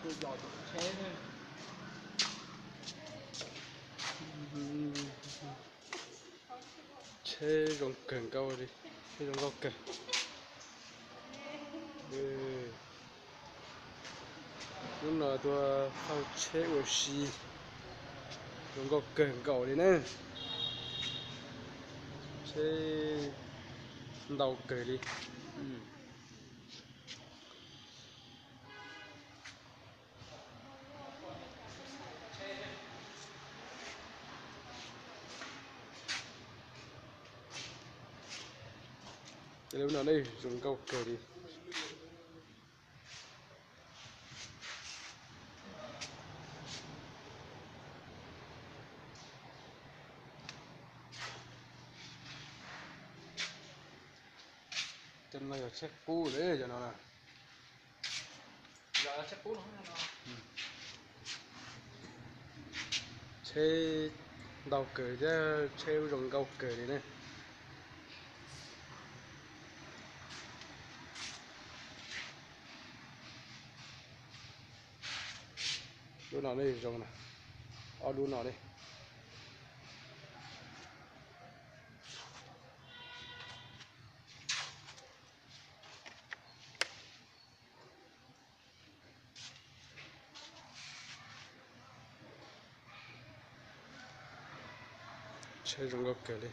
Tsheb zoo kawg nkaus li, tsheb zoo nkauj kawg. Hnub no tuaj faub tsheb ua si, zoo nkauj kawg nkaus li na. Tsheb ntau kawg li. Lub no ne zoo nkauj kawg li. Cov no yog tsheb qub li cov no na. Tsheb ntau kawg thiab tsheb zoo nkauj kawg li ne. Lub no ne zoo na, ob lub no ne. Tsheb zoo nkauj kawg li.